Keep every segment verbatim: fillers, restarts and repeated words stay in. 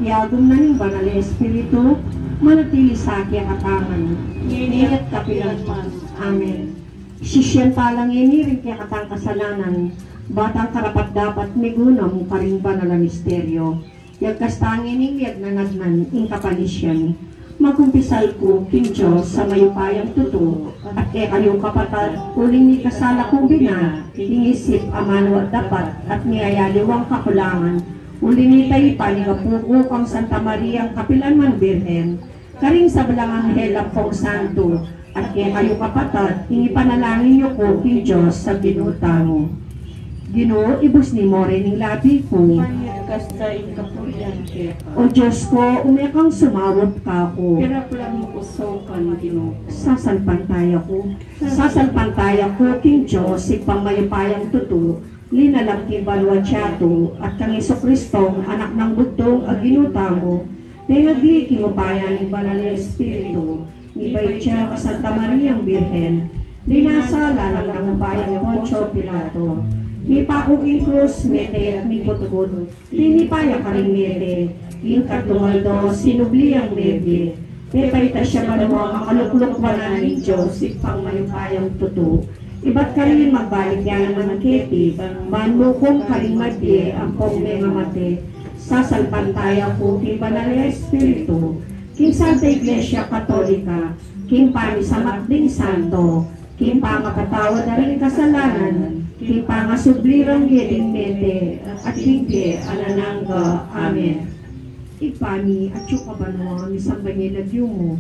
Yagum na ning Banal a Espiritu, manatili sa kekatamu ngan, ngeni at kapilan man. Amen. Sisian tala ngeni ring kekatang kasalanan, ba tang karapat-dapat migunam karing banal a misteryo. Yagkas ta ngeni ing miyagnanagnan ing kapanisian. Magkumpisal ku king Dios a mayupayang tutu, at kekayu kapatad, uling mikasala kung bina, king isip, amanu at dapat, at miyayaliwang kakulangan, uli nita ipanigapu ku kang Santa Mariang kapilan man Birhen, karing sablang anghel ampong santo, at kekayu kapatad, ing ipanalangin yu ku king Dios a Ginu tamu. Ginu, ibusni mu ring labi ku. Manyagkas da ing kapurian keka. O Dios ku, ume kang sumaup kaku. Piraplan mu ku so kang Ginu. Sasalpantaya ku. Sasalpantaya ku king Dios, Ibpang mayupayang tutu, linalang king banua at yatu, at kang Jesucristo, Anak nang bugtung a Ginu tamu, pengagli king upaya ning Banal a Espiritu, mibayit ya kang Santa Mariang Birhen, linasa lalam ning upaya nang Poncio Pilato, mipaku king krus, mete at mikutkut, tinipa ya karing mete, king katlung aldo sinubli yang mebie, pepaitas ya banua, makalukluk wanan ning Dios, Ibpang mayupayang tutu. Ibat karin magbalik ya naman keti, ban mukum karing mabie ampong mengamate. Sasalpantaya ku king Banal a Espiritu, king Santa Iglesia Katolika, king pamisamak ding santo, king pamapatawad da ring kasalanan, king pangasubli rang bie ding mete, at king bie alang angga. Amen. Ibpa mi, atsu ka banua, misamban ya ing lagyu mu.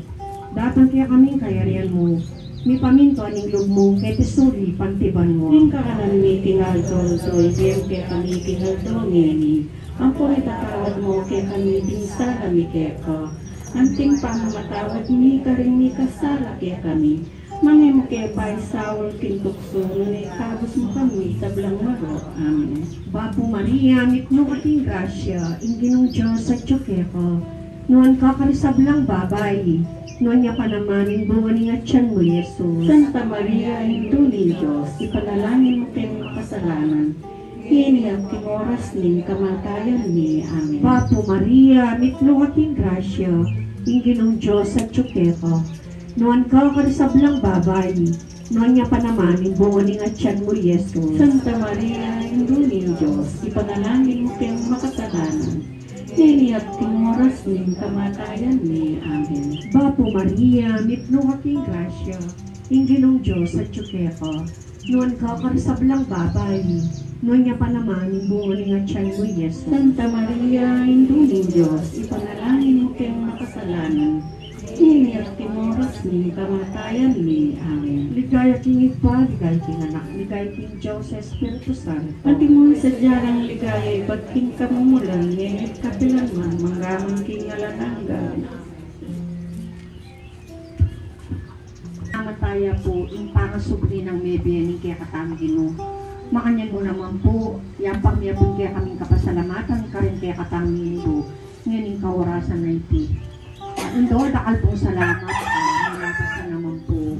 Datang kekami ing kayarian mu. Mipamintuan ing lub mu, keti sulip anti banua. Ing kakanan mi king aldo-aldo, ibie mu kekami king aldo ngeni. Ampon ipatawad mu kekami ding sala mi keka, anti ing pamamatawad mi karing mikasala kekami. Manga e mu ke paisaul king tuksu, nune ikabus mu kami king sablang marok. Amen. Bapu Maria, mipnu ka king grasya, ing Ginung Dios atyu keka. Nuan ka karing sablang babai, nuan ya pa naman ing bunga ning atyan mu, Jesus. Santa Maria, Indu ning Dios, ipanalangin mu keng makasalanan, ngeni at king oras ning kamatayan mi. Amen. Bapu Maria, mipnu ka king grasya, ing Ginung Dios atyu keka. Nuan ka karing sablang babai, nuan ya pa naman ing bunga ning atyan mu, Jesus. Santa Maria, Indu ning Dios, ipanalangin mu keng makasalanan, ngeni at king oras ning kamatayan mi. Amen. Bapu Maria, mipnu ka king grasya, ing Ginung Dios atyu keka. Nuan ka karing sablang babai, nuan ya pa naman ing bunga ning atyan mu, Jesus. Santa Maria, Indu ning Dios, ipanalangin mu keng makasalanan, ngeni at king oras ning kamatayan mi. Amen. Ligaya king Ibpa, ligaya king Anak, ligaya king Dios Espiritu Santo. Antimo ing sadya nang ligaya ibat king kamumulan, ngeni at kapilan man, mangga man king alang angga. Amataya pu ing pangasubli nang mebie ning kekatang Ginu. Makanyan mu naman pu, yapang mi pu ing kekaming kapasalamatan karing kekatang Indu, ngening kaorasan a iti. Ah, Indu, dakal pung salamat, ah, nalapas na naman pu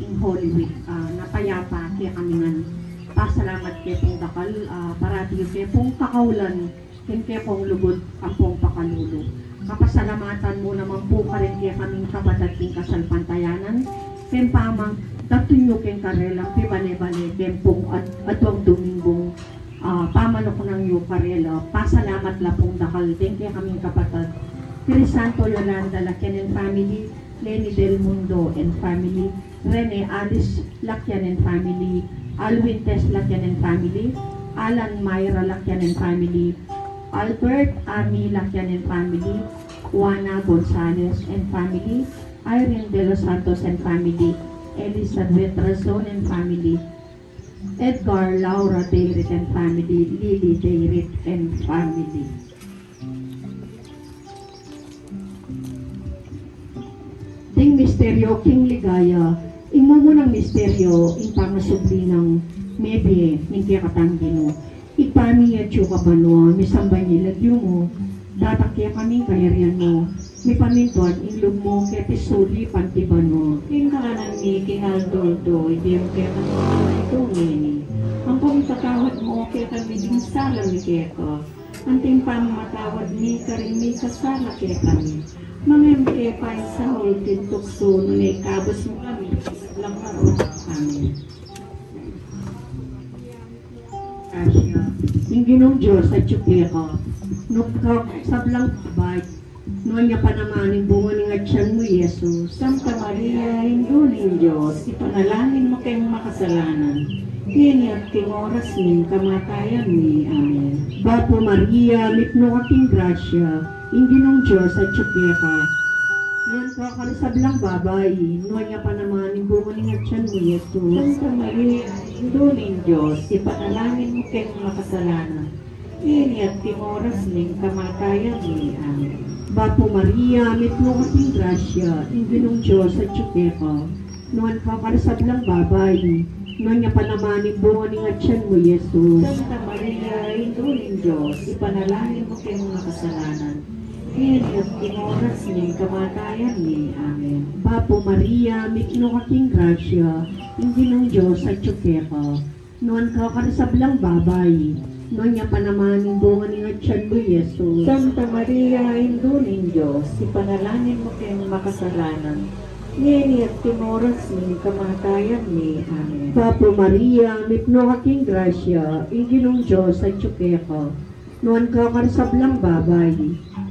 ing Holy Week, ah, na payapa kekami ngan. Pasalamat ke pung dakal, ah, parati yu ke pung kakaulan, king kekong lugud ampong pakalulu. Kapasalamatan mu naman pu karing kekaming kapatad king kasalpantayanan, king pamangdatun yu keng karelang pibale-bale, king pung at-, aduang Domingung, ah, pamanuknang yu karela, pasalamat la pung dakal, king kekaming kapatad, Crisanto Yolanda Lakian and family, Leni Del Mundo and family, Rene Alice Lakian and family, Alwin Tess Lakian and family, Alan Myra Lakian and family, Albert Ami Lakian and family, Juana Gonzalez and family, Irene De Los Santos and family, Elizabeth Razon and family, Edgar Laura Dayrit and family, Lily Dayrit and family. Ding misteryo king ligaya, ing mumunang misteryo, ing pangasubli nang mebie ning kekatang Ginu. Ibpa mi, atsu ka banua, misamban ya ing lagyu mu, datang kekami ing kayarian mu, mipamintuan ing lub mu keti sulip anti banua. Ing kakanan mi king aldo-aldo, ibie mu kekami king aldo ngeni. Ampon ipatawad mu kekami ding sala mi keka, Anting pamamatawad mi karing mikasala kekami. Manga e mu ke paisaul king tuksu, nune ikabus mu kami king sablang marok. Amen. Asya, ing Ginung Dios atyu keka. Nuan ka karing sablang babai, nuan ya pa naman ing bunga ning atyan mu, Jesus. Santa Maria, Indu ning Dios, ipanalangin mu keng makasalanan, ngeni at king oras ning kamatayan mi. Amen. Bapu Maria, mipnu ka king grasya, ing Ginung Dios atyu keka. Nuan ka karing sablang babai, nuan ya pa naman ing bunga ning atyan mu, Jesus. Santa Maria, Indu ning Dios, ipanalangin mu keng makasalanan, ngeni at king oras ning kamatayan mi. Amen. Bapu Maria, mipnu ka king grasya, ing Ginung Dios atyu keka. Nuan ka karing sablang babai, nuan ya pa naman ing bunga ning atyan mu, Jesus. Santa Maria, Indu ning Dios, ipanalangin mu keng makasalanan, ngeni at king oras ning kamatayan mi. Amen. Bapu Maria, mipnu ka king grasya, ing Ginung Dios atyu keka. Nuan ka karing sablang babai, nuan ya pa naman ing bunga ning atyan mu, Jesus. Santa Maria, Indu ning Dios, ipanalangin mu keng makasalanan, ngeni at king oras ning kamatayan mi. Amen. Bapu Maria, mipnu ka king grasya, ing Ginung Dios atyu keka. Nuan ka karing sablang babai,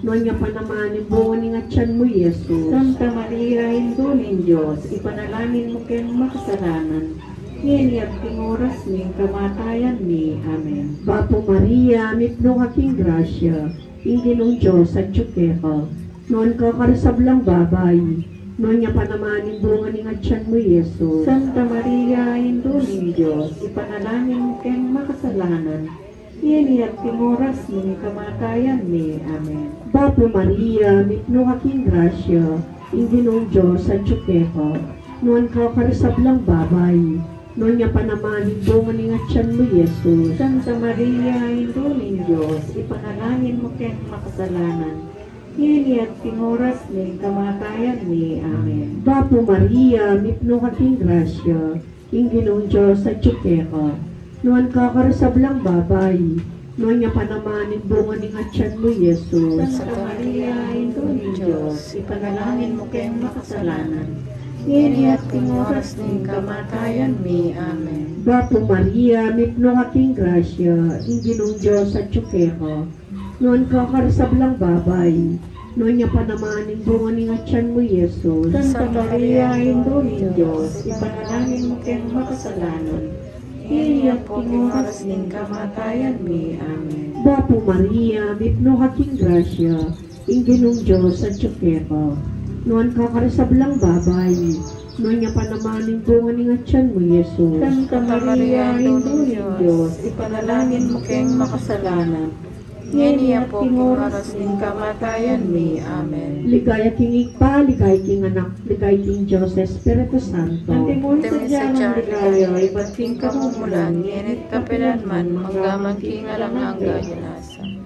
nuan ya pa naman ing bunga ning atyan mu, Jesus. Santa Maria, Indu ning Dios, ipanalangin mu keng makasalanan, ngeni at king oras ning kamatayan mi. Amen. Bapu Maria, mipnu ka king grasya, ing Ginung Dios atyu keka. Nuan ka karing sablang babai, nuan ya pa naman ing bunga ning atyan mu, Jesus. Santa Maria, Indu ning Dios, ipanalangin mu keng makasalanan, ngeni at king oras ning kamatayan mi. Amen. Bapu Maria, mipnu ka king grasya, ing Ginung Dios atyu keka. Nuan ka karing sablang babai, nuan ya pa naman ing bunga ning atyan mu, Jesus. Santa Maria, Indu ning Dios, ipanalangin mu keng makasalanan, ngeni at king oras ning kamatayan mi. Amen. Bapu Maria, mipnu ka king grasya, ing Ginung Dios atyu keka. Nuan ka karing sablang babai, nuan ya pa naman ing bunga ning atyan mu, Jesus. Santa Maria, Indu ning Dios, ipanalangin mu keng makasalanan, ngeni at king oras ning kamatayan mi. Amen. Bapu Maria, mipnu ka king grasya, ing Ginung Dios atyu keka. Nuan ka karing sablang babai, nuan ya pa naman ing bunga ning atyan mu, Jesus. Santa Maria, Indu ning Dios, ipanalangin mu keng makasalanan, ngeni at king oras ning kamatayan mi. Amen. Bapu Maria, mipnu ka king grasya, ing Ginung Dios atyu keka. Nuan ka karing sablang babai, nuan ya pa naman ing bunga ning atyan mu, Jesus. Santa Maria, Indu ning Dios, ipanalangin mu keng makasalanan, ngeni at king oras ning kamatayan mi. Amen. Ligaya king Ibpa, ligaya king Anak, ligaya king Dios Espiritu Santo. Antimo ing sadya nang ligaya, ibat king kamumulan, ngeni at kapilan man, mangga man king alang angga.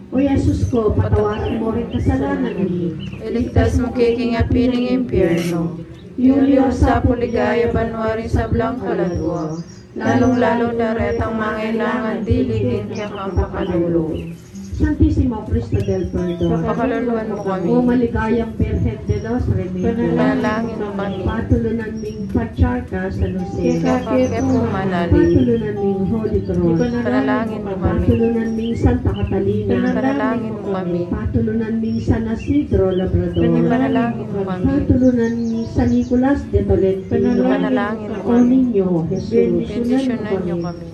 O Jesus ko, patawaran mu ring kasalanan mi. Iligtas mu ke king api ning impyerno. Iuli mu king sablang ligaya banua ring sablang kaladua, lalung-lalu na retang mangailangan dili king kekang pakalulu. Santisimo Cristo del Perdon. Pakaluluan mu kami. O maligayang Birhen de los Remedios. Panalangin mu kami. Patulunan ming Patriarka San Jose. Keka ke pu manali. Patulunan ming Holy Cross. Panalangin mu kami. Patulunan ming Santa Catalina. Panalangin mu kami. Patulunan ming San Isidro Labrador. Panalangin mu kami. Patulunan ming San Nicolas de Tolentino. Panalangin mu kami. O Niño Jesus. Bendisyunan mu kami.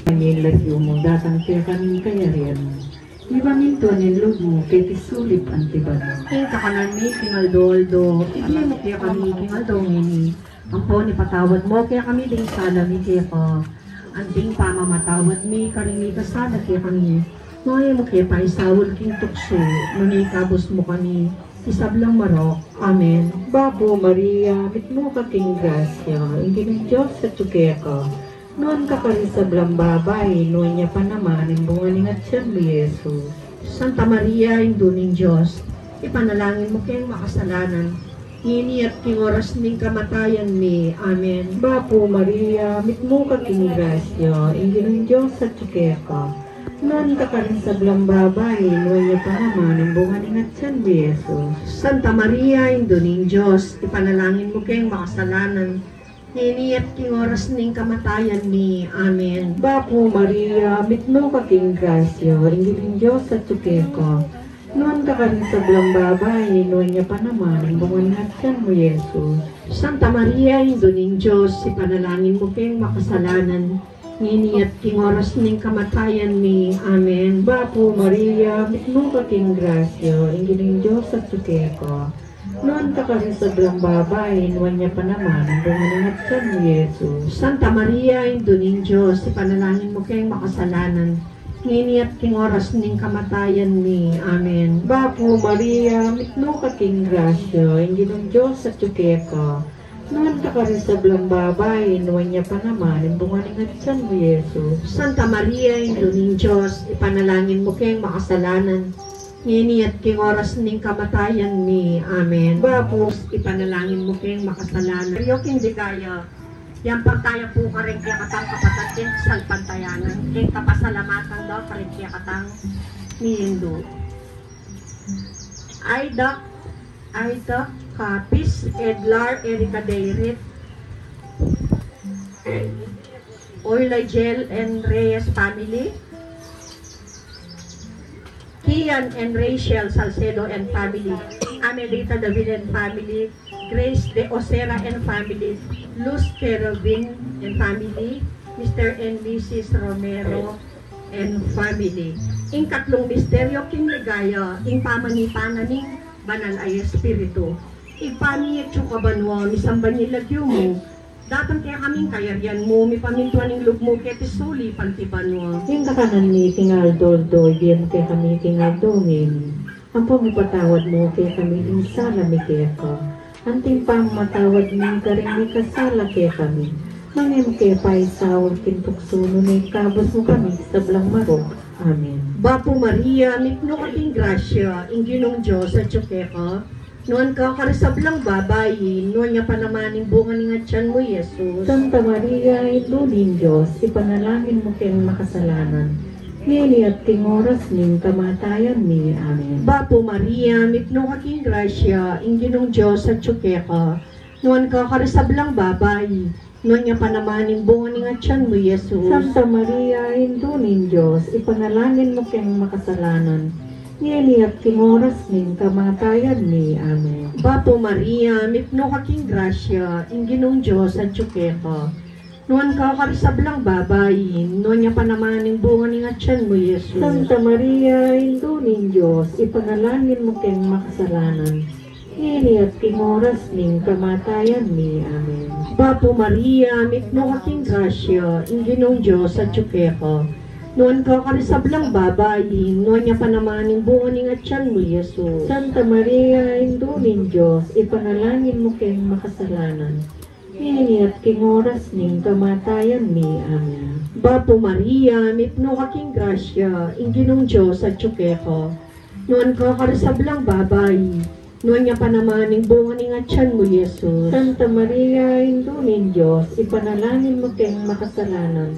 Ing lagyu mu datang kekami, ing kayarian mu. Mipamintuan ing lub mu keti sulip anti banua. Ing kakanan mi king aldo-aldo ibie mu kekami king aldo ngeni. Ampon ipatawad mu kekami ding sala mi keka, anti ing pamamatawad mi karing mikasala kekami. Manga e mu ke paisaul king tuksu, nune ikabus mu kami king sablang marok. Amen. Bapu Maria, mitmu ka king grasya, ing Ginung Dios atyu keka. Nuan ka karing sablang babai, nuan ya pa naman ing bunga ning atyan mu, Jesus. Santa Maria, Indu ning Dios, ipanalangin mu keng makasalanan, ngeni at king oras ning kamatayan mi. Amen. Bapu Maria, mitmu ka king grasya, ing Ginung Dios atyu keka. Nuan ka karing sablang babai, nuan ya pa naman ing bunga ning atian mu, Jesus. Santa Maria, Indu ning Dios, ipanalangin mu keng makasalanan, ngeni at king oras ning kamatayan mi. Amen. Bapu Maria, mitmu ka king grasya, ing Ginung Dios atyu keka. Nuan ka karing sablang babai, nuan ya pa naman ing bunga ning atian mu, Jesus. Santa Maria, Indu ning Dios, ipanalangin mu keng makasalanan, ngeni at king oras ning kamatayan mi. Amen. Bapu Maria, mitmu ka king grasya, ing Ginung Dios atyu keka. Nuan ka karing sablang babai, nuan ya pa naman ing bunga ning atian mu, Jesus. Santa Maria, Indu ning Dios, ipanalangin mu keng makasalanan, ngeni at king oras ning kamatayan mi. Amen. Bapu Maria, mitmu ka king grasya, ing Ginung Dios atyu keka. Nuan ka karing sablang babai, nuan ya pa naman ing bunga ning atian mu, Jesus. Santa Maria, Indu ning Dios, ipanalangin mu keng makasalanan, ngeni at king oras ning kamatayan mi. Amen. Bapu, ipanalangin mu keng makasalanan. Rio king ligaya, yang partaya pu karing kekatang kapatad king kasalpantayanan, king kapasalamatan da karing kekatang miindu. Aida, Aida Capis, Edlar, Erica Deirit, Oy Ligel and Reyes family, Kian and Rachel Salcedo and family, Amelita Davil and family, Grace de Osera and family, Luz Kerubin and family, Mister and Missus Romero and family. Ing katlung misteryo king ligaya, ing pamanipanan ning Banal a Espiritu. Ibpa mi, atsu ka banua, misamban ya ing lagyu mu, datang kekami ing kayarian mu, mipamintuan ing lub mu keti sulip anti banua. Ing kakanan mi king aldo-aldo ibie mu kekami king aldo ngeni. Ampon ipatawad mu kekami ing sala mi keka, anti ing pamamatawad mi karing mikasala kekami. Manga e mu ke paisaul king tuksu, nune ikabus mu kami king sablang marok. Amen. Bapu Maria, mitmu ka king grasya, ing Ginung Dios atyu keka. Nuan ka karing sablang babai, nuan ya pa naman ing bunga ning atian mu, Jesus. Santa Maria, Indu ning Dios, ipanalangin mu keng makasalanan, ngeni at king oras ning kamatayan mi. Amen. Bapu Maria, mitmu ka king grasya, ing Ginung Dios atyu keka. Nuan ka karing sablang babai, nuan ya pa naman ing bunga ning atian mu, Jesus. Santa Maria, Indu ning Dios, ipanalangin mu keng makasalanan, ngeni at king oras ning kamatayan mi. Amen. Bapu Maria, mitmu ka king grasya, ing Ginung Dios atyu keka. Nuan ka karing sablang babai, nuan ya pa naman ing bunga ning atian mu, Jesus. Santa Maria, Indu ning Dios, ipanalangin mu keng makasalanan, ngeni at king oras ning kamatayan mi. Amen. Bapu Maria, mitmu ka king grasya, ing Ginung Dios atyu keka. Nuan ka karing sablang babai, nuan ya pa naman ing bunga ning atian mu, Jesus. Santa Maria, Indu ning Dios, ipanalangin mu keng makasalanan, ngeni at king oras ning kamatayan mi. Amen. Bapu Maria, mitmu ka king grasya, ing Ginung Dios atyu keka. Nuan ka karing sablang babai, nuan ya pa naman ing bunga ning atian mu, Jesus. Santa Maria, Indu ning Dios, ipanalangin mu keng makasalanan,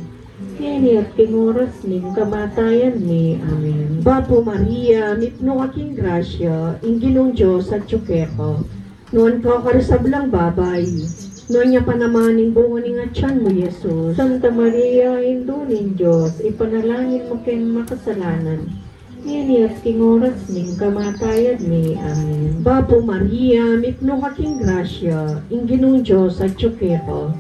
ngeni at king oras ning kamatayan mi. Amen. Bapu Maria, mitmu ka king grasya, ing Ginung Dios atyu keka. Nuan ka karing sablang babai, nuan ya pa naman ing bunga ning atian mu, Jesus. Santa Maria, Indu ning Dios, ipanalangin mu keng makasalanan, ngeni at king oras ning kamatayan mi. Amen. Bapu Maria, mitmu ka king grasya, ing Ginung Dios atyu keka.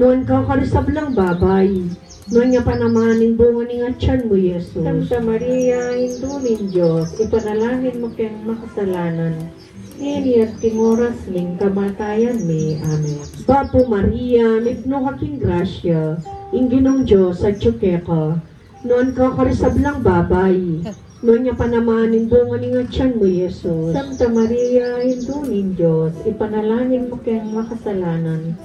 Nuan ka karing sablang babai, nuan ya pa naman ing bunga ning atian mu, Jesus. Santa Maria, Indu ning Dios, ipanalangin mu keng makasalanan, ngeni at king oras ning kamatayan mi. Amen. Bapu Maria, mitmu ka king grasya, ing Ginung Dios atyu keka. Nuan ka karing sablang babai, nuan ya pa naman ing bunga ning atian mu, Jesus. Santa Maria, Indu ning Dios, ipanalangin mu keng makasalanan,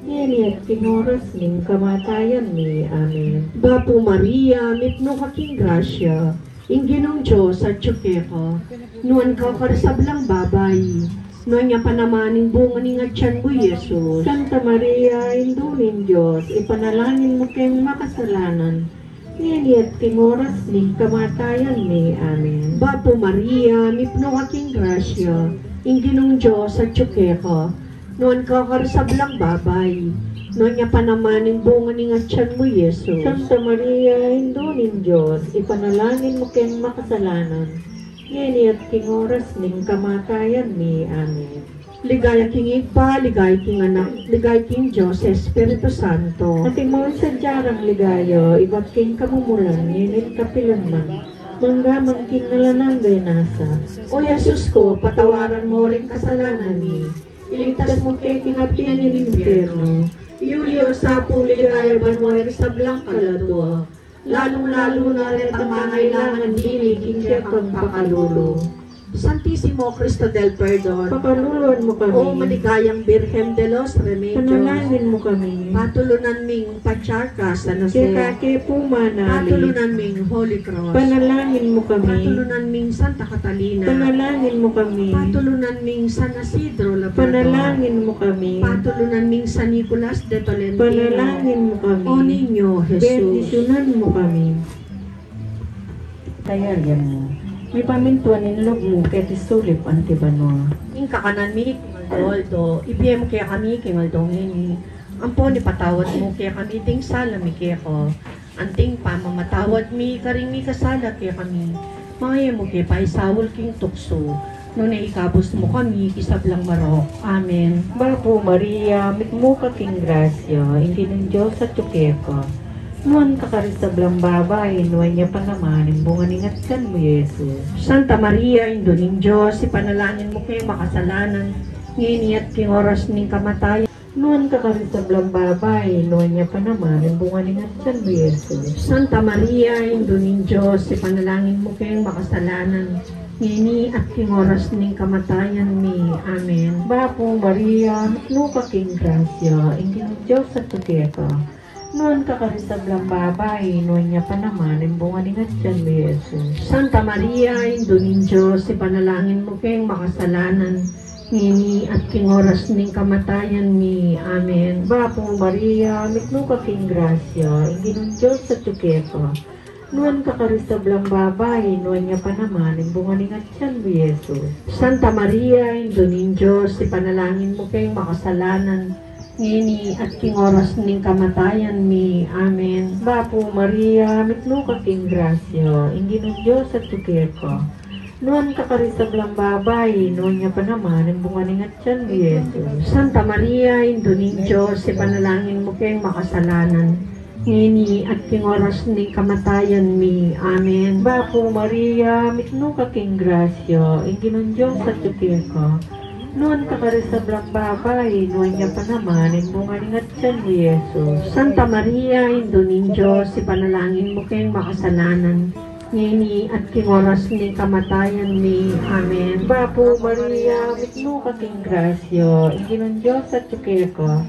ngeni at king oras ning kamatayan mi. Amen. Bapu Maria, mitmu ka king grasya, ing Ginung Dios atyu keka. Nuan ka karing sablang babai, nuan ya pa naman ing bunga ning atian mu, Jesus. Santa Maria, Indu ning Dios, ipanalangin mu keng makasalanan, Ngeni at king oras ning kamatayan mi. Amen. Bapu Maria, mipnu ka king grasya, ing Ginung Dios atyu keka. Nuan ka karing sablang babai, nuan ya pa naman ing bunga ning atian mu, Jesus. Santa Maria, Indu ning Dios, ipanalangin mu keng makasalanan, ngeni at king oras ning kamatayan mi. Amen. Ligaya king Ibpa, ligaya king Anak, ligaya king Dios Espiritu Santo. Antimo ing sadya rang ligaya, ibat king kamumulan, ngeni at kapilan man, mangga man king alang angga. Amen. O Jesus ku, patawaran mu ring kasalanan mi, iligtas mu ke king api ning impyerno, iyuli mu sa pu king ligaya banua ring sablang kaladua, lalung-lalu na retang mangailangan dili king kekang pakalulu. Santisimo Cristo del Perdon, pakaluluan mu kami. O maligayang Birhen de los Remedios, panalangin mu kami. Patulunan ming Patriarka San Jose, keka ke pu manali. Patulunan ming Holy Cross, panalangin mu kami. Patulunan ming Santa Catalina, panalangin mu kami. Patulunan ming San Isidro Labrador, panalangin mu kami. Patulunan ming San Nicolas de Tolentino, panalangin mu kami. O Niño Jesus, bendisyunan mu kami. Tayarian mu, mipamintuan ing lub mu keti sulip anti banua. Ing kakanan mi king aldo-aldo, ibie mu kekami king aldo ngeni. Ampon ipatawad mu kekami ding sala mi keka, anting pamamatawad mi karing mikasala kekami. Manga e mu ke paisaul king tuksu, nune ikabus mu kami king sablang marok. Amen. Bapu Maria, mitmu ka king grasya, ing Ginung Dios atyu keka. Nuan ka karing sablang babai, nuan ya pa naman ing bunga ning atian mu, Jesus. Santa Maria, Indu ning Dios, ipanalangin mu keng makasalanan, ngeni at king oras ning kamatayan. Nuan ka karing sablang babai, nuan ya pa naman ing bunga ning atian mu, Jesus. Santa Maria, Indu ning Dios, ipanalangin mu keng makasalanan, ngeni at king oras ning kamatayan mi. Amen. Bapu Maria, mitmu ka king grasya, ing Ginung Dios atyu keka. Nuan ka karing sablang babai, nuan ya pa naman ing bunga ning atian mu, Jesus. Santa Maria, Indu ning Dios, ipanalangin mu keng makasalanan, ngeni at king oras ning kamatayan mi. Amen. Bapu Maria, mitmu ka king grasya, ing Ginung Dios atyu keka. Nuan ka karing sablang babai, nuan ya pa naman ing bunga ning atian mu, Jesus. Santa Maria, Indu ning Dios, ipanalangin mu keng makasalanan, ngeni at king oras ning kamatayan mi. Amen. Bapu Maria, mitmu ka king grasya, ing Ginung Dios atyu keka. Nuan ka karing sablang babai, nuan ya pa naman ing bunga ning atian mu, Jesus. Santa Maria, Indu ning Dios, ipanalangin mu keng makasalanan, ngeni at king oras ning kamatayan mi. Amen. Bapu Maria, mitmu ka king grasya, ing Ginung Dios atyu keka. Nuan ka karing sablang babai, nuan ya pa naman ing bunga ning atian mu, Jesus. Santa Maria, Indu ning Dios, ipanalangin mu keng makasalanan, ngeni at king oras ning kamatayan mi. Amen. Bapu Maria, mitmu ka king grasya, ing Ginung Dios atyu keka.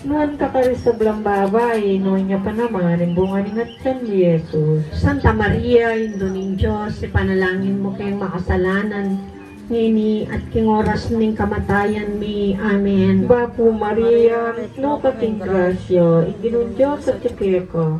Nuan ka karing sablang babai, nuan ya pa naman ing bunga ning atian mu, Jesus. Santa Maria, Indu ning Dios, ipanalangin mu keng makasalanan, ngeni at king oras ning kamatayan mi. Amen. Bapu Maria, mitmu ka king grasya, ing Ginung Dios atyu keka.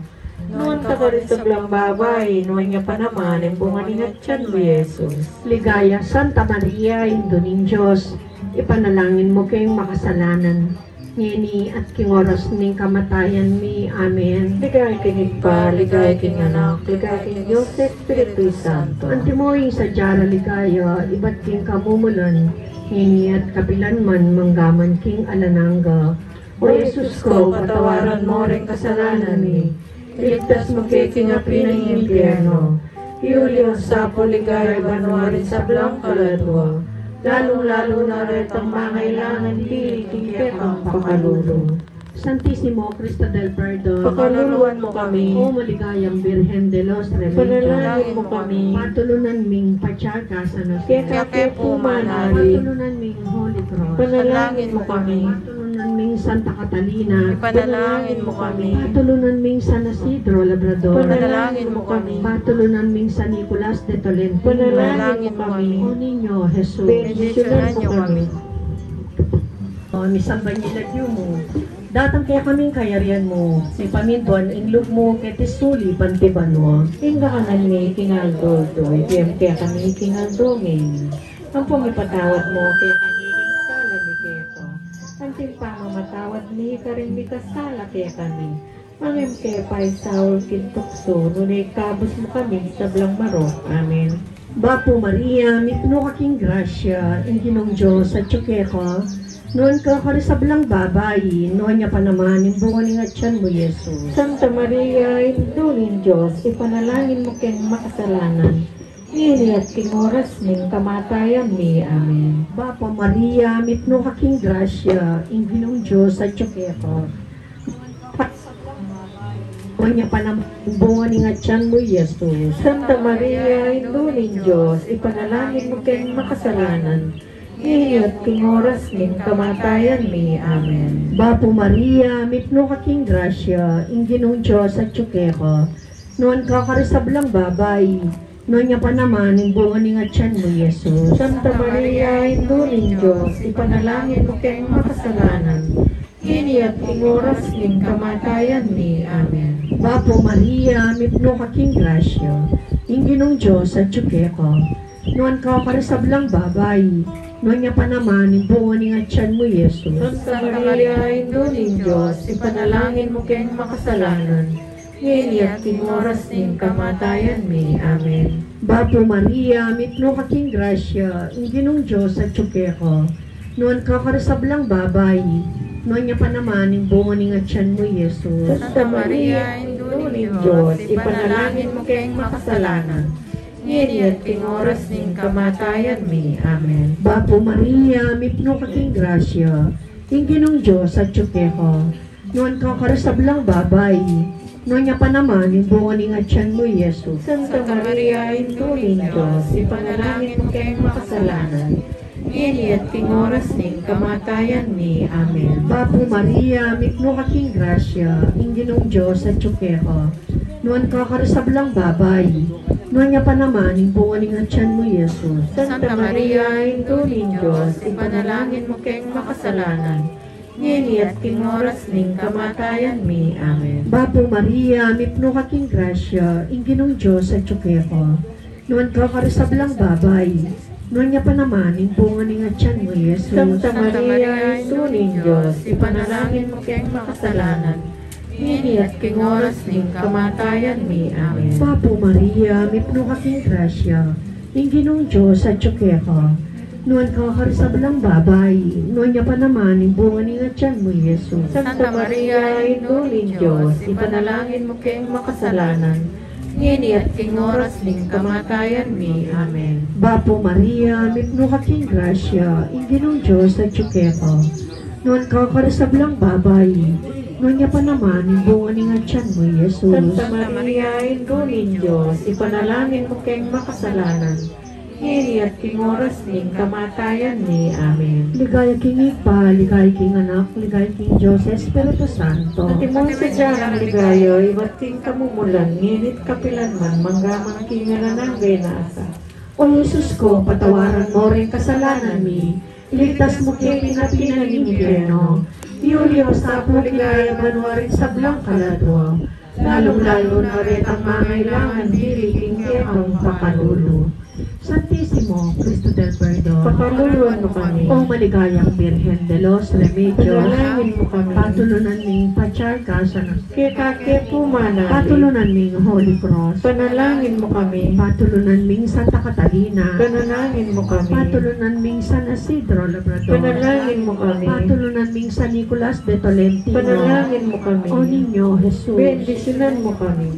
Nuan ka karing sablang babai, nuan ya pa naman ing bunga ning atian mu, Jesus. Ligaya, Santa Maria, Indu ning Dios, ipanalangin mu keng makasalanan, ngeni at king oras ning kamatayan mi. Amen. Ligaya king Ibpa, ligaya king Anak, ligaya king Dios Espiritu Santo. Antimo ing sadya rang ligaya, ibat king kamumulan, ngeni at kapilan man, manggaman king alang angga. O Jesus ku, patawaran mu ring kasalanan mi, iligtas mu ke king api ning impyerno, iuli mu sa pu king ligaya banua ring sablang kaladua, lalung-lalu na retang mangailangan dili king kekang pakalulu. Santisimo Cristo del Perdon, pakaluluan mu kami. O maligayang Birhen de los Remedios, panalangin mu kami. Patulunan ming Patriarka San Jose, keka ke pu manali. Patulunan ming Holy Cross, panalangin mu kami. Patulunan ming Santa Catalina, ipanalangin mu kami. Patulunan ming San Isidro Labrador, panalangin mu kami. Patulunan ming San Nicolas de Tolentino, panalangin mu kami. O Niño Jesus, bendisyunan mu kami. O, misamban ya ing lagyu mu. Datang kekami ing kayarian mu, mipamintuan ing lub mu keti sulip anti banua. Ing kakanan mi king aldo-aldo, ibie mu kekami king aldo ngeni. Ampon ipatawad mu kekami ing sala mi keka, anti ing pamamatawad mi karing mikasala kekami. Manga e mu ke paisaul king tuksu, nune ikabus mu kami king sablang marok. Amen. Bapu Maria, mipnu ka king grasya, ing Ginung Dios atyu keka. Nuan ka karing sablang babai, nuan ya pa naman ing bunga ning atian mu, Jesus. Santa Maria, Indu ning Dios, ipanalangin mu keng makasalanan, ngeni at king oras ning kamatayan mi. Amen. Bapu Maria, mipnu ka king grasya, ing Ginung Dios atyu keka. Nuan ya pa naman ing bunga ning atian mu, Jesus. Santa Maria, Indu ning Dios, ipanalangin mu keng makasalanan, ngeni at king oras ning kamatayan mi. Amen. Bapu Maria, mipnu ka king grasya, ing Ginung Dios atyu keka. Nuan ka karing sablang babai, nuan ya pa naman ing bunga ning atian mu, Jesus. Santa Maria, Indu ning Dios, ipanalangin mu keng makasalanan, ngeni at king oras ning kamatayan mi. Amen. Bapu Maria, mipnu ka king grasya, ing Ginung Dios atyu keka. Nuan ka karing sablang babai, nuan ya pa naman ing bunga ning atian mu, Jesus. Santa Maria, Indu ning Dios, ipanalangin mu keng makasalanan, ngeni at king oras ning kamatayan mi. Amen. Bapu Maria, mipnu ka king grasya, ing Ginung Dios atyu keka. Nuan ka karing sablang babai, nuan ya pa naman ing bunga ning atian mu, Jesus. Santa Maria, Indu ning Dios, ipanalangin mu keng makasalanan, ngeni at king oras ning kamatayan mi. Amen. Bapu Maria, mipnu ka king grasya, ing Ginung Dios atyu keka. Nuan ka karing sablang babai, nuan ya pa naman ing bunga ning atian mu, Jesus. Santa Maria, Indu ning Dios, ipanalangin mu keng makasalanan, ngeni at king oras ning kamatayan mi. Amen. Bapu Maria, mipnu ka king grasya, ing Ginung Dios atyu keka. Nuan ka karing sablang babai, nuan ya pa naman ing bunga ning atian mu, Jesus. Santa Maria, Indu ning Dios, ipanalangin mu keng makasalanan, ngeni at king oras ning kamatayan mi. Amen. Bapu Maria, mipnu ka king grasya, ing Ginung Dios atyu keka. Nuan ka karing sablang babai, nuan ya pa naman ing bunga ning atian mu, Jesus. Santa Maria, Indu ning Dios, ipanalangin mu keng makasalanan, ngeni at king oras ning kamatayan mi. Amen. Bapu Maria, mipnu ka king grasya, ing Ginung Dios atyu keka. Nuan ka karing sablang babai, nuan ya pa naman ing bunga ning atian mu, Jesus. Santa Maria, Indu ning Dios, ipanalangin mu keng makasalanan, ngeni at king oras ning kamatayan mi. Amen. Bapu Maria, mipnu ka king grasya, ing Ginung Dios atyu keka. Nuan ka karing sablang babai, nuan ya pa naman ing bunga ning atian mu, Jesus. Santa Maria, Indu ning Dios, ipanalangin mu keng makasalanan, ngeni at king oras ning kamatayan mi. Amen. Ligaya king Ibpa, ligaya king Anak, ligaya king Dios Espiritu Santo. Antimo sadya nang ligaya, ibat king kamumulan, ngeni't kapilan man, mangga man king alang angga. Asa. O Jesus ko, patawaran mo ring kasalanan mi, iligtas mu ke king api ning impyerno, iuli mu sa king ligaya banua ring sablang kaladua, lalung-lalu na retang mangailangan dili king kekang pakalulu. Santisimo Cristo del Perdon, pakaluluan mu kami. O maligayang Birhen de los Remedios, panalangin mu kami. Patulunan ming Patriarka San Jose, keka ke pumanalig. Patulunan ming Holy Cross, panalangin mu kami. Patulunan ming Santa Catalina, panalangin mu kami. Patulunan ming San Isidro Labrador, panalangin mu kami. Patulunan ming San Nicolas de Tolentino, panalangin mu kami. O Niño Jesus, bendisyunan mu kami.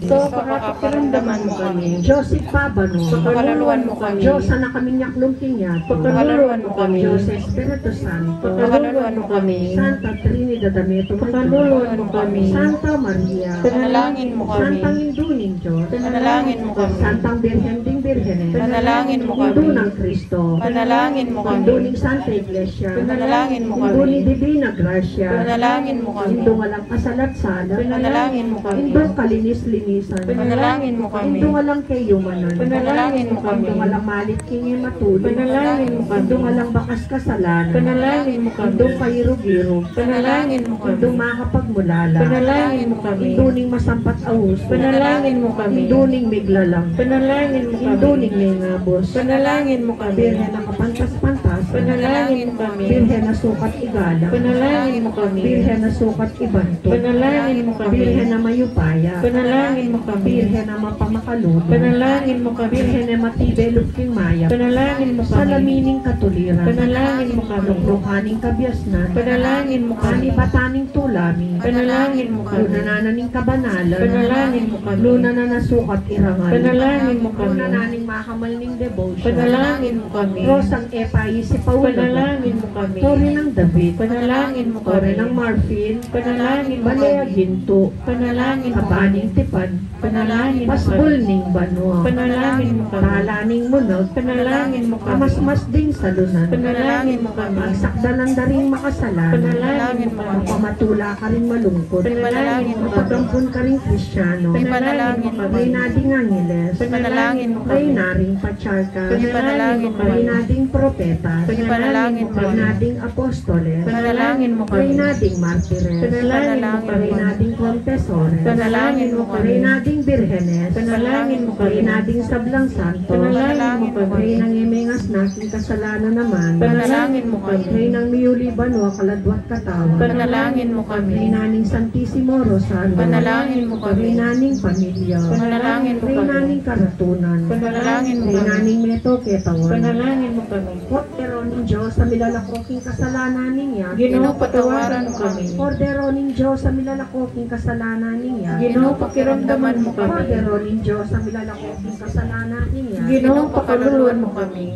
So, pakapakiramdaman mu kami. Dios Ibpa banua, pakaluluan mu kami. Dios Anak a miyaklung king yatu, pakaluluan mu kami. Dios Espiritu Santo, pakaluluan mu kami. Santa Trinidad a metung, pakaluluan mu kami. Santa Maria, panalangin mu kami. Santa Indu ning Panalangin mu kami. Santang Birhen ding Birhenes. Panalangin mu kami. Indu nang Kristo. Panalangin mu kami. Indu ning Santa Iglesia. Panalangin mu kami. Indu ning Divina Gracia. Panalangin mu kami. Indung alang kasalat-salat. Panalangin mu kami. Indung kalinis-linisan. Panalangin mu kami. Indung alang kayumanan. Panalangin mu kami. Indung alang malit king e matuli. Panalangin mu kami. Indung alang bakas kasalanan. Panalangin mu kami. Indung kairu-giru. Panalangin mu kami. Indung makapagmulala. Panalangin mu kami. Indu ning masampat a usu. Panalangin mu kami. Indu ning miglalang. Panalangin mu kami. Indu ning mengabus. Panalangin mu kami. Birhen a kapantas-pantasan. Panalangin mu kami. Birhen a sukat igalang. Panalangin mu kami. Birhen a sukat ibantu. Panalangin mu kami. Birhen a mayupaya. Panalangin mu kami. Birhen a mapamakalulu. Panalangin mu kami. Birhen a matibe lub king mayap. Panalangin mu kami. Salami ning katuliran. Panalangin mu kami. Luklukan ning kabiasnan. Panalangin mu kami. Anibatan ning tula mi. Panalangin mu kami. Lunanan ning kabanalan. Panalangin mu kami. Lunanan a sukat irangal. Panalangin mu kami. Lunanan ning makamal ning devotion. Panalangin mu kami. Rosang e paisipaulu. Panalangin mu kami. Tore nang David. Panalangin mu kami. Tore nang marfil. Panalangin mu kami. Bale a gintu. Panalangin mu kami. Aba ning tipan. Panalangin mu kami. Pasbul ning banua. Panalangin mu kami. Bala ning munag. Panalangin mu kami. Kamasmas ding salunan. Panalangin mu kami. Pagsakdalan da ring makasalanan. Panalangin mu kami. Mapamatula karing malungkut. Panalangin mu kami. Mapagampun karing Kristiano. Panalangin mu kami. Reyna ding angeles. Panalangin mu kami. Reyna ring patriarka. Panalangin mu kami. Reyna ding propeta. Panalangin mu kami. Reyna ding apostoles. Panalangin mu kami. Reyna ding martires. Panalangin mu kami. Reyna ding konfesores. Panalangin mu kami. Reyna ding birhenes. Panalangin mu kami. Reyna ding sablang santo. Panalangin mu kami. Reyna ngemengas na king kasalanan a man. Panalangin mu kami. Reyna nang miyuli banua kaladwa't katawan. Panalangin mu kami. Reyna ning Santisimo Rosario. Panalangin mu kami. Reyna ning pamilya. Panalangin mu kami. Reyna ning karatunan. Panalangin mu kami. Reyna ning metung ketawan. Panalangin mu kami. Kordero ning Dios a milalako king kasalanan ning yatu. Ginu, patawaran mu kami. Kordero ning Dios a milalako king kasalanan ning yatu. Ginu, pakiramdaman mu kami. Kordero ning Dios a milalako king kasalanan ning yatu. Ginu, pakaluluan mu kami.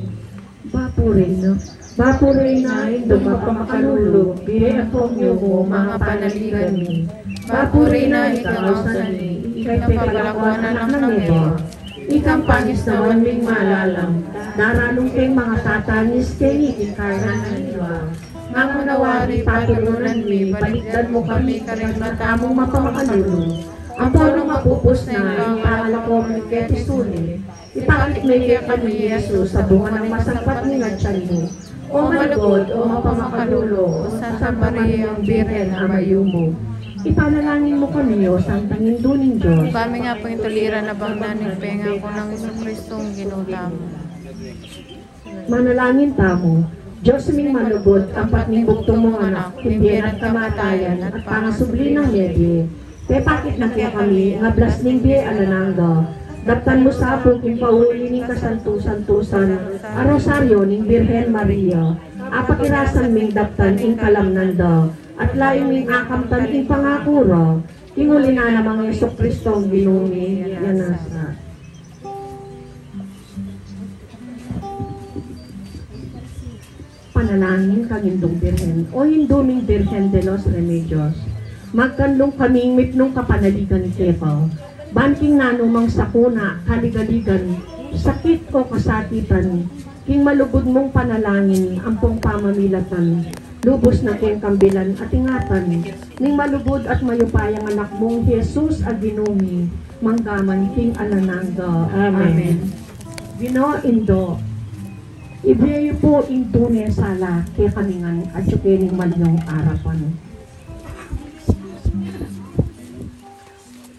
Bapu Reyna, Bapu Reyna, Indung mapamakalulu, bie ampong yumu, manga panaligan mi. Bapu Reyna, ika ing ausan mi, ika ing pepalakuan a anak nang Eva. Ika ing pangisnawan ming malalam, daralung keng manga tatangis keni king karne nang Eva. Ngangan na wari patulunan mi, balikdan mu kami karing mata mung mapamakalulu. Ampo nung mapupus na ing pangalako mi keti sulip, ipakit me kekami i Jesus a bunga nang masampat ning atian mu. O malugud, o mapamakalulu, o Santa Maria, Birhen a mayumu. Ipanalangin mu kami, o Santang Indu ning Dios. Ibie mi ing tuliran a bangnan ning pengaku nang Jesucristong Ginu tamu. Manalangin tamu. Dios ming malugud, ampat ning bugtung mung Anak, king bie at kamatayan, at pangasubli nang mebie, pepakit na kekami ing ablas ning bie alang angga. Daptan mu sa pu king pauli ning kasantu-santusan a Rosario ning Birhen Maria, apakirasan ming daptan ing kalamnan da, at lalu ming akamtan ing pangaku ra, king uli na namang Jesucristong Ginu mi. Yan na sa Panalangin kang Indung Birhen. O Indu ming Birhen de los Remedios, magkanlung kaming mipnung kapanaligan keka. Ban king nanu mang sakuna, kaligaligan, sakit o kasakitan, king malugud mung panalangin ampong pamamilatan, lubus na keng kambilan at ingatan ning malugud at mayupayang Anak mung Jesus a Ginu mi, mangga man king alang angga. Amen. Amen. Ginu, Indu, ibie yu pu ing tune sala kekami ngan, atyu ke ning malinyung arapan.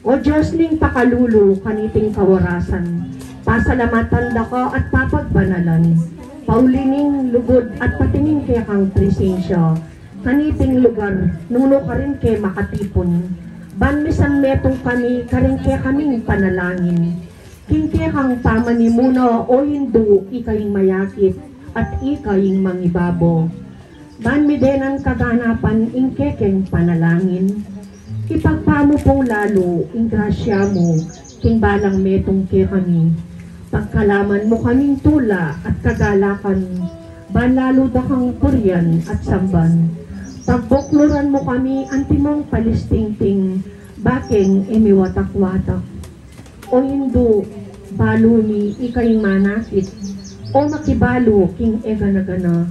O Dios ning pakalulu kaniting kawarasan, pasalamatan da ka at papagbanalan, pauli ning lugud at pati ning kekang presensya, kaniting lugar nung nu karin ke makatipun, ban misan metung kami karing kekaming panalangin. King kekang pamanimuna, o Indu, ika ing mayakit, at ika ing mangibabo. Ban midenan kaganapan ing kekeng panalangin, ipagpa mu pung lalu ing grasya mu king balang metung kekami. Pagkalaman mu kaming tula at kagalakan, ban lalu da kang purian at samban. Pagbukluran mu kami antimong palistingting, bakeng e miwatak-watak. O Indu, balu mi ika ing manakit, o makibalu king e gana-gana.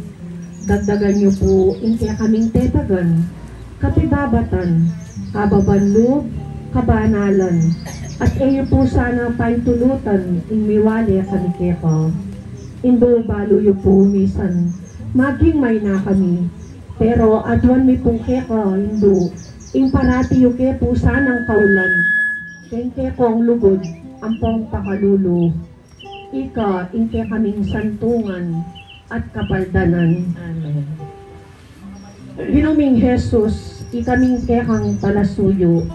Dagdagan yu pu ing kekaming tetagan, kapibabatan, kababan lub, kabanalan, at e yu pu sana paintulutan ing miwali kami keka. Indu, balu yu pu misan maging maina kami, pero aduan mi pu keka, Indu, ing parati yu ke pu sanang kaulan, keng kekong lugud ampong pakalulu. Ika ing kekaming santungan at kapaldanan. Amen. Ginu ming Jesus, ika ming kekang palasuyu.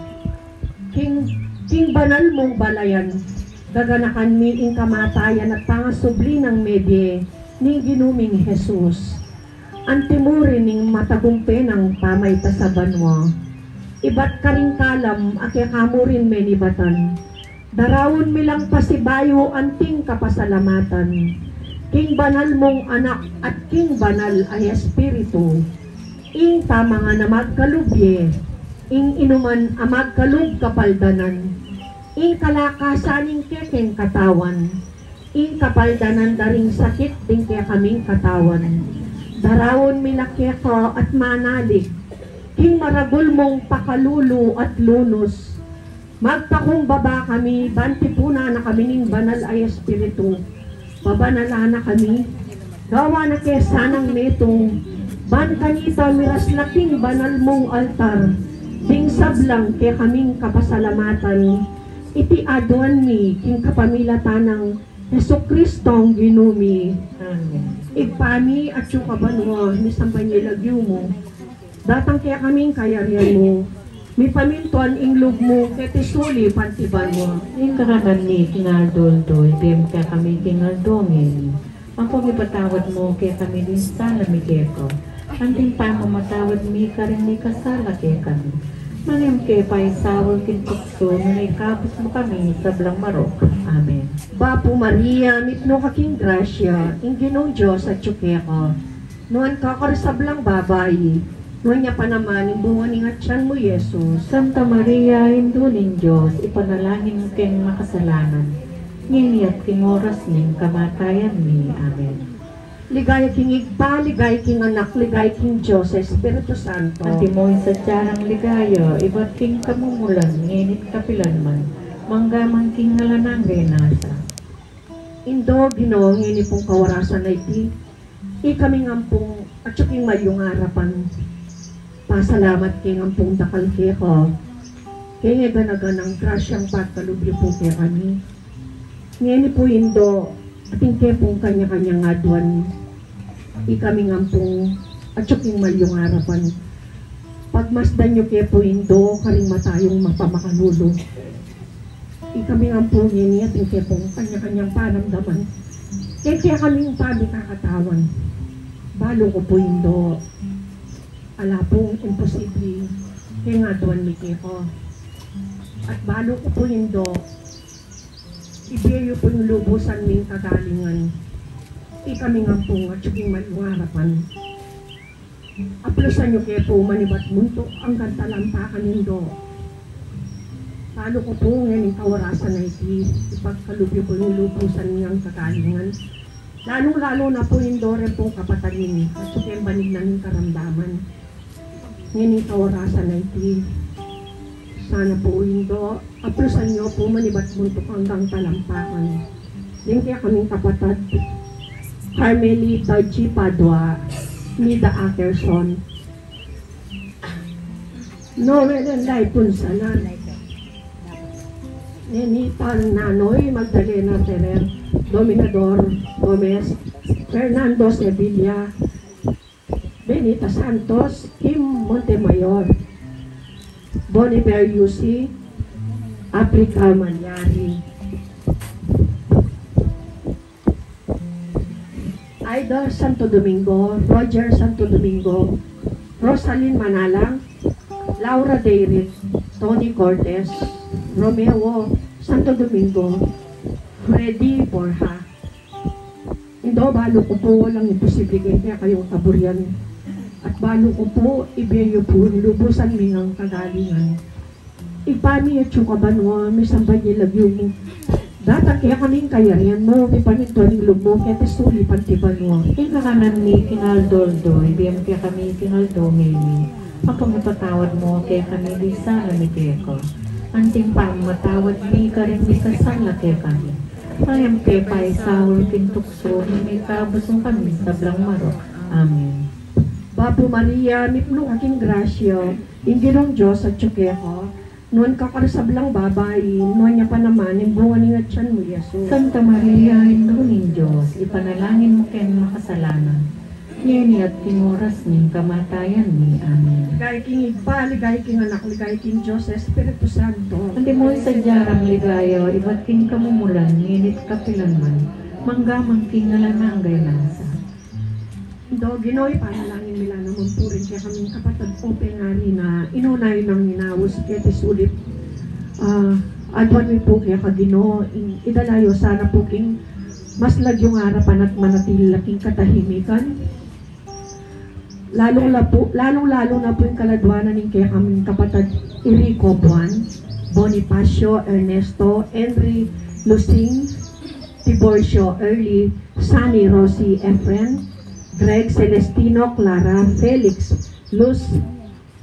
King, king banal mung balayan, gaganakan mi ing kamatayan at pangasubli nang mebie ning Ginu ming Jesus. Anti mu rin ing matagumpe nang pamaitas a banua. Ibat karing kalam a kekamu rin menibatan. Daraun mi lang pasibayu anting kapasalamatan king banal mung Anak at king banal a Espiritu. Ing pamangan a magkalub ye, ing inuman a magkalub kapaldanan, ing kalakasan ning kekeng katawan, ing kapaldanan da ring sakit ding kekaming katawan. Daraun mi la keka at manalig king maragul mung pakalulu at lunus. Magpakumbaba kami, ban tipunan na kami ning Banal a Espiritu. Pabanalan na kami, gawan na ke sanang metung, ban kanita miras la king banal mung altar ding sablang kekaming kapasalamatan. Iti aduan mi king kapamilatan nang Jesucristong Ginu mi. Amen. Ibpa mi, atsu ka banua, misamban ya ing lagyu mu. Datang kekami ing kayarian mu. Mipamintuan ing lub mu keti sulip anti banua. Ing kakanan mi king aldo-aldo ibie mu kekami king aldo ngeni. Ampong ipatawad mu kekami ding sala mi keka, anti ing pamamatawad mi karing mikasala kekami. Manga e mu ke paisaul king tuksu, nune ikabus mu kami king sablang marok. Amen. Bapu Maria, mitmu ka king grasya, ing Ginung Dios atsu keka. Nuan ka karing sablang babai, nuan ya pa naman ing bunga ning atian mu, Jesus. Santa Maria, Indu ning Dios, ipanalangin mu keng makasalanan, ngeni at king oras ning kamatayan mi. Amen. Ligaya king Ibpa, ligaya king Anak, ligaya king Dios Espiritu Santo. Antimo ing sadya nang ligaya, ibat king kamumulan, ngeni't kapilan man, mangga man king alang angga. Indu, Ginu, ngeni pung kawarasan a iti, ikami ngan pung atsu king malyung arapan, pasalamat keng ampung dakal keka, keng e gana-ganang grasyang pagkalub yu pu kekami. Ngeni pu, Indu, atin ke pung kanya-kanyang aduan, ikami ngan pung atsu king malyung arapan, pagmasdan yu ke pu, Indu, karing mata yung mapamakalulu. Ikami ngan pu ngeni atin ke pung kanya-kanyang panamdaman keng kekaming pamikakatawan. Balu ku pu, Indu, ala pung imposible keng aduan mi keka. At balu ku pu, Indu, ibie yu pu ing lubusan ming kagalingan. Ikami ngan pung atsu king malyung arapan, aplusan yu ke pu manibat muntuk anggang talampakan, Indu. Balu ku pu ngening kawarasan a iti, ipagkalub yu pu ing lubusan ming kagalingan. Lalung-lalu na pu, Indu, reng pung kapatad mi, atsu keng banid nang karamdaman. Ngening kawarasan a iti, sana pu, Indu, aplusan yu pu manibat muntuk anggang talampakan. Ding kekaming kapatad, Carmelita G Padua, Mida Ackerson, Noel and Lai Punsalan, Nenita Nanoy, Magdalena Ferrer, Dominador Gomez, Fernando Sevilla, Benita Santos, Kim Montemayor, Bonifer Yusi, Africa Malyari, Idol Santo Domingo, Roger Santo Domingo, Rosalyn Manalang, Laura Dayrit, Tony Cortez, Romeo Santo Domingo, Freddy Borja. Indu, balu ku pu walang imposible keng kekayung kaburian. At balu ku pu, ibie yu pu ing lubusan ming kagalingan. Ibpa mi atsu ka banua, misamban ya ing lagyu mu. Datang kekami ing kayarian mu, mipamintuan ing lub mu keti sulip anti banua. Ing kakanan mi king aldo-aldo ibie mu kekami king aldo ngeni. Ampon ipatawad mu kekami ding sala mi keka, anti ing pamamatawad mi karing mikasala kekami. E mu ke paisaul king tuksu, nune ikabus mu kami king sablang marok. Amen. Bapu Maria, mipnu ka king grasya, ing Ginung Dios atyu keka. Nuan ka karing sablang babai, nuan ya pa naman ing bunga ning atyan mu, Jesus. Santa Maria, Indu ning Dios, ipanalangin mu keng makasalanan, ngeni at king oras ning kamatayan mi. Amen. Ligaya king Ibpa, ligaya king Anak, ligaya king Dios Espiritu Santo. Antimo ing sadya rang ligaya ibat king kamumulan, ngeni at kapilan man, mangga man king alang angga. Amen. Ito, Ginu, ipanalangin mi la naman pu ring kekaming kapatad Ope ngari na inuna nang inaus keti sulip. Ah, aduan mi pu keka, Ginu, ing idala yu sana pu king mas lagyung arapan at manatili la king katahimikan. Lalung la pu, lalung-lalu na pu ing kaladuanan ning kekaming kapatad Erico Buan, Bonifacio Ernesto, Henry Lusing, Tiburcio Early, Sunny Rosie Efren, Greg Celestino, Clara, Felix, Luz,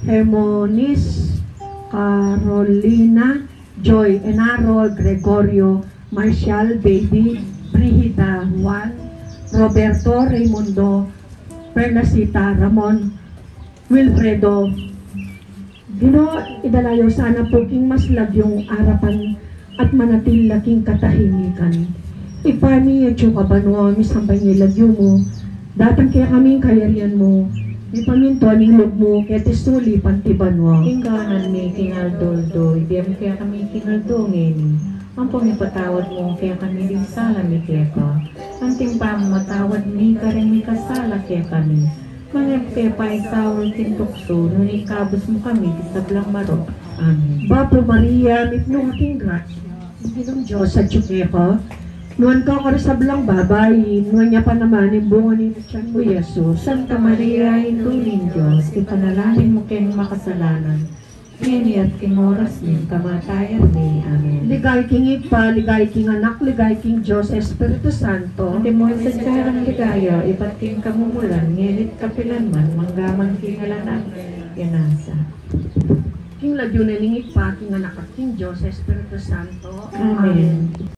Hermonis, Carolina, Joy, Enaro, Gregorio, Marshall, Baby, Brigida, Juan, Roberto, Raimundo, Bernacita, Ramon, Wilfredo. Ginu, idala yu sana pu king mas lagyung arapan at manatili la king katahimikan. Ibpa mi, atyu ka banua, misamban ya ing lagyu mu. Datang kekami ing kayarian mu. Mipamintuan ing lub mu keti sulip anti banua. Ing kakanan mi king aldo-aldo ibie mu kekami king aldo ngeni. Ampon ipatawad mu kekami ding sala mi keka, anti ing pamamatawad mi karing mikasala kekami. Manga e mu ke paisaul king tuksu, nune ikabus mu kami king sablang marok. Amen. Bapu Maria, mipnu ka king grasya, ing Ginung Dios atyu keka. Nuan ka karing sablang babai, nuan ya pa naman ing bunga ning atyan mu, Jesus. Santa Maria, Indu ning Dios, ipanalangin mu keng makasalanan, ngeni at king oras ning kamatayan mi. Amen. Ligaya king Ibpa, ligaya king Anak, ligaya king Dios Espiritu Santo. Antimo ing sadya rang ligaya ibat king kamumulan, ngeni at kapilan man, mangga man king alang angga. King lagyu na ning Ibpa, king Anak, at king Dios Espiritu Santo. Amen. Amen.